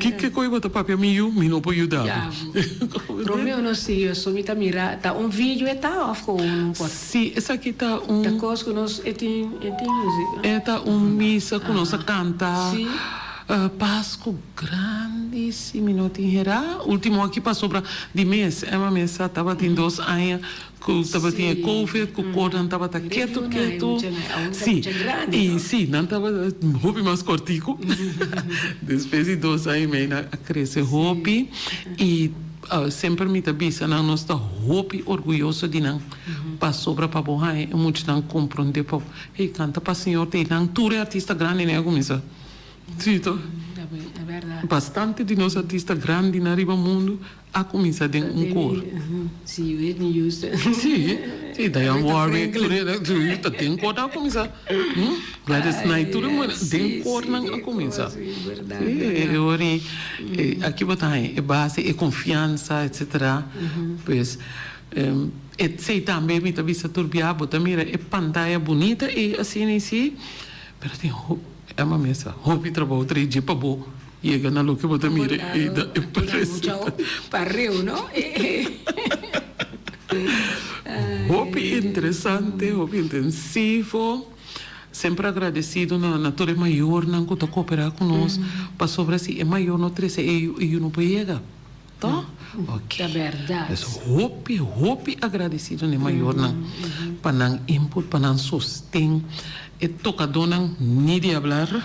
Kiko koe bo ta papia mi yu? Mi no por yuda bo. Romeo no sigui so mi ta mira ta un video e ta of ku un pot? Sí, esaki ta un. Ta kos ku nos e tin e tin musica. E ta un misa ku nos a kanta. Pasku grandi si mi no tin hera. Ultimo aki pasobra di mes Emma mes sa tabatin dos aña ku tabatin e covid ku kornan tabata ketu ketu. Si i si nan tabata hopi mas kortiku. Despues di dos aña i mei nan a krese hopi i semper mi ta bisa nan nos ta hopi orguyoso di nan pasobra pa bo haña e muchanan komprondé pa hey kanta pa Señor te nan tur e artista grandi nan a kuminsá. Sí, to. Bastante di nos artista grandinan riba mundu a kuminsá den un kor. Sí, Whitney Houston. Sí, sí, Dionne Warwick, tur e, ta den kor nan a kuminsá. Gladys Knight, tur e den kor nan a kuminsá. Sí, e ora ei, aki bo ta haña e base, e konfiansa, etsetera. Pues, esei tambe mi ta bisa tur bia, bo ta mira e pantaya bunita ei asina ei sí, pero tin hopi. Emma mesa, hopi trabou trae dje pa bo yega na loke bo ta mira i da e presenta. Pareu no? Hopi interesante, hopi intensivo. Semper agradecido na na tur e mayornan ku ta koperá ku nos pasobra si e mayor no trese e yu, e yu no por yega. Toch? Ok. Ta berdad. Dus hopi, hopi agradecido na e mayornan pa nan input, pa nan sosten. E tocadónan ni di hablar.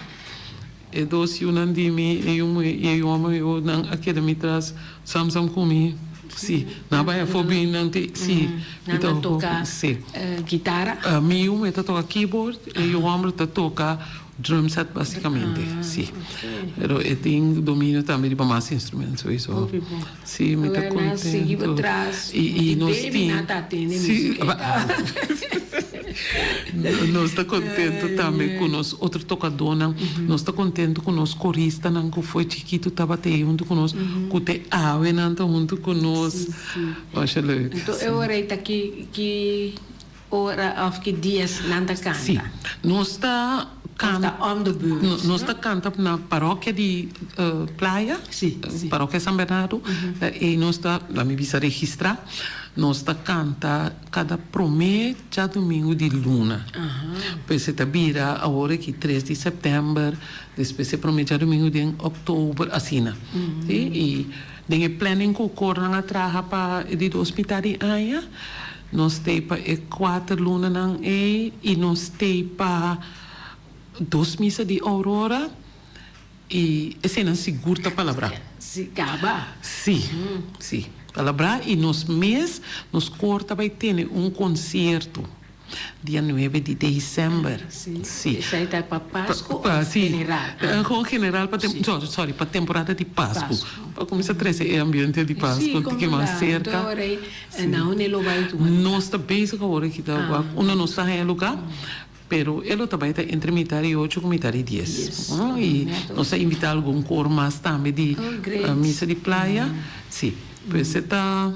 E dos yunan di mi, e yu muhé i e yu homber, yo nan a keda mi tras sam sam cu mi. Si, nan a bai afó bin nan te, si. Nan ta toca guitara? Mi yu muhé ta toca keyboard, e yu homber ta toca Drum set basicamente, si. Pero e tin dominio tambe riba mas instrumento sowieso. Hopi bon. Si, mi ta Awor nan sigui bo contento. tras, I di nos baby tin, nan ta atende si, musica. Nos ta contento tambe cu nos otro tocadonan. Nos ta contento cu nos coristanan cu fo'i chikito tabata ei hunto cu nos, cu te awe nan ta hunto cu nos. Si, si. Masha leuk. Anto e ora ei ta ki ki Ora of ki dias nan ta kanta? Sí. Nos ta kanta. Of ta om de beurt? Nos ta kanta na parokia di Playa. Sí, sí. Parokia San Bernardo. I nos ta, laat mi bisa registrá, nos ta kanta kada promé djadumingu di luna. Pues e ta bira awor aki tres di sèptèmber, despues e promé djadumingu den òktober, asina. Sí, i den e planning ku kornan a traha pa e di dos mitad di aña, Nos t'ei pa e kuater lunanan ei i nos t'ei pa dos misa di Aurora i eseinan sigur ta palabrá. Si, kaba. Si, si, palabrá i nos mes nos kor ta bai tene un konsierto dia nuebe di desèmber. Si, esei ta pa Pasku òf general? Gewoon general pa sorry, sorry, pa temporada di Pasku. Pa kuminsá trese e ambiente di Pasku un tiki mas serka. Si. Na unda e lo bai tuma lugar? Nos ta bezig awor aki ta wak unda nos ta haña lugar, pero e lo ta bai ta entre mitar i ocho ku mitar i dies. I nos a invita algun kor mas tambe di misa di playa. Si, pues e ta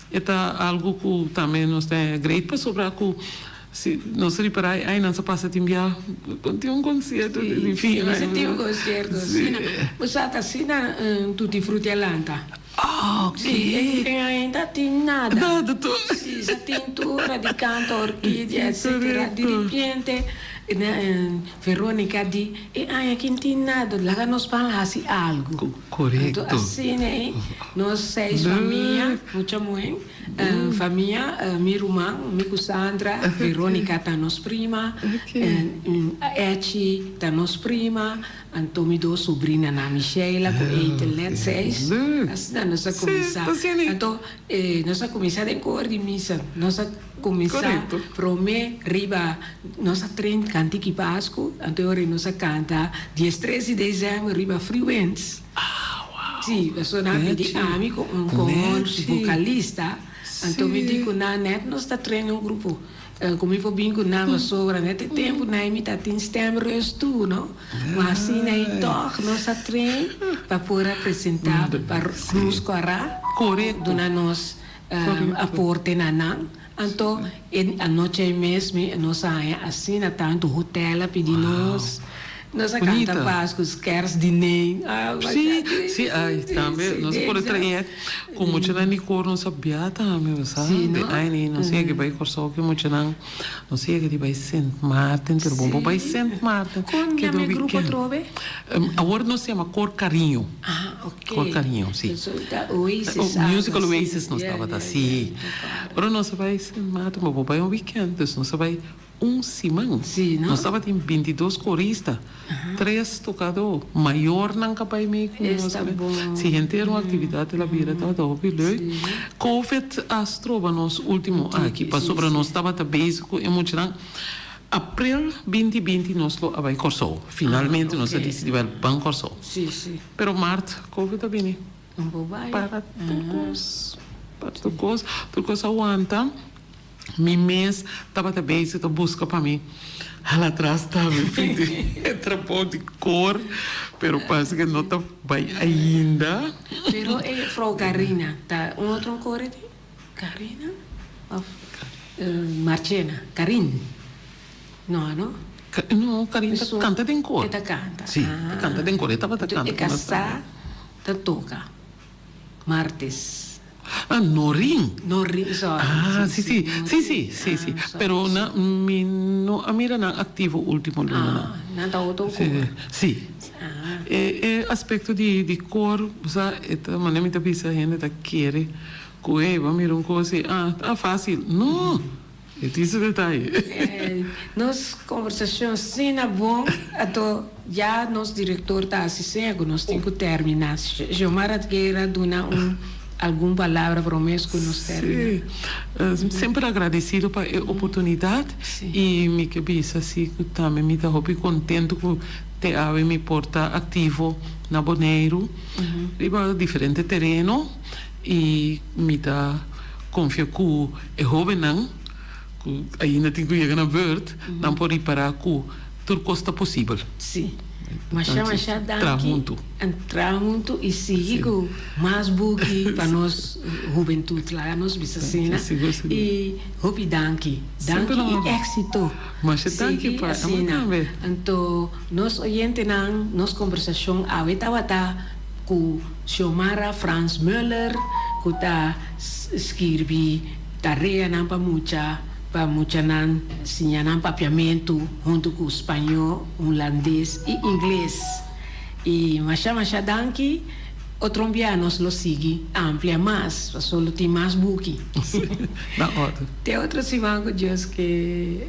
e ta algu ku tambe nos ta haña great pasobra ku si nos ripara e añanan sa pasa tin bia kon tin un konsierto di fin aña. Si, tin un konsierto asina. Bo sa ta asina Tutti Frutti a lanta. Ok. Sí, en ainda tin nada. Nada tur. Sí, sa tin tur di canto, orquídea, etcetera. Di ripiente Veronica di, e aña aki no tin nada, laga nos ban haci algo. Correcto. Anto asina ei, nos seis famia, mucha muhe, famia, mi ruman, mi cu Sandra, Veronica ta nos prima, Etchie ta nos prima, Anto mi dos sobrinanan, mi Sheila ku Ethel, net seis. Asina nos a kuminsá. Anto nos a kuminsá den kor di misa. Nos a kuminsá promé riba, nos a train kantiki Pasku, anto e ora nos a kanta diestres di desèmber riba Freewinds. Sí, pasobra nan a pidi ami komo un vokalista, anto mi di ku nan net nos ta train un grupo. Ku mi por bin ku nan pasobra net e tempu nan mi ta tin stemrust tur no. Ma asina ei tòg nos a train pa por a presentá pa Cruz Kòrá duna nos aporte na nan. Anto e anochi ei mes mi nos a haña asina tantu hotel a pidi nos. Nos a canta Pascu, Kerstdiner. Sí, sí, ay, tambe nos por a traer cu muchanan di cor nos a bia tambe, bo sa. Sí, no? De ay nos yega bay Corsou cu muchanan, nos yega di bay Sint Maarten, pero bo bo bay Sint Maarten. Con Kedo yama e grupo weekend. atrobe? Awor nos yama Cor Cariño. Ah, ok. Cor Cariño, sí. So ta Oasis, algo Musical así. Oasis nos Ya, tabata, ya, ya, sí. mi ta acorda. Ora nos a bay Sint Maarten, bo bo bay un weekend, dus nos a bay Un siman. Sí, no? Nos tabatin bintidos korista, tres tokadó, mayornan ka bai mee ku nos. Esta bon. Sí, henter un aktividat el a bira, tabata hopi leuk. Covid a stroba nos último aki, pasobra nos tabata bezig ku e muchanan. April binti binti nos lo a bai Kòrsou. Finalmente nos a disidí bai ban Kòrsou. Pero mart covid a bini. Para tur kos, para tur kos, tur kos a wanta. Mi mes tabata bezig ta buska pa mi hala atras tambe fin di e trabou di kor, pero parse ke no ta bai ainda. Pero e juffrouw Carina ta un otro kor e tin? Carina of Marchena? Karin? No, no? No, Karin ta kanta den kor. E ta kanta. Si, ta kanta den kor. E tabata kanta E kasá ta toka. Martes. Ah, Norin. Norin, sorry. Ah, si, si. Si, si, si, si. Pero na, mi no a mira nan activo ultimo lunanan. Ah, nan ta otro koor. Si. Ah. E, e aspecto di, di koor, bo sa, e ta manera mi ta bisa hende ta kere cu ey, bo a mira un cos y ah, ta facil. No! E tin su detaye. Nos conversacion asina bon, anto ya nos director ta haci seña cu nos tin cu termina. Xiomara kier a duna un algun palabra promes cu nos termina. Si, semper agradecido pa e oportunidad y mi ke bisa si cu tambe mi ta hopi contento cu te awe mi por ta activo na Boneiru riba diferente tereno y mi ta confia cu E hóbennan ku ainda tin ku yega na bùrt, nan por ripará ku tur kos ta posibel. Sí. Masha masha danki. Traha huntu. Traha huntu i sigui ku mas buki pa nos hubentut. Laga nos bisa asina. Sigur sigur. I hopi danki. Danki i éksito. Masha danki pa abo tambe. Anto nos oyentenan nos kombersashon awe tabata ku Xiomara Frans Muller ku ta Skirbi tareanan pa mucha pa muchanan siña nan papiamentu huntu ku spañó, hulandes i ingles. I masha masha danki. Otro un bia nos lo sigui amplia mas paso lo tin mas buki. Na orde. Te otro siman ku Dios ke.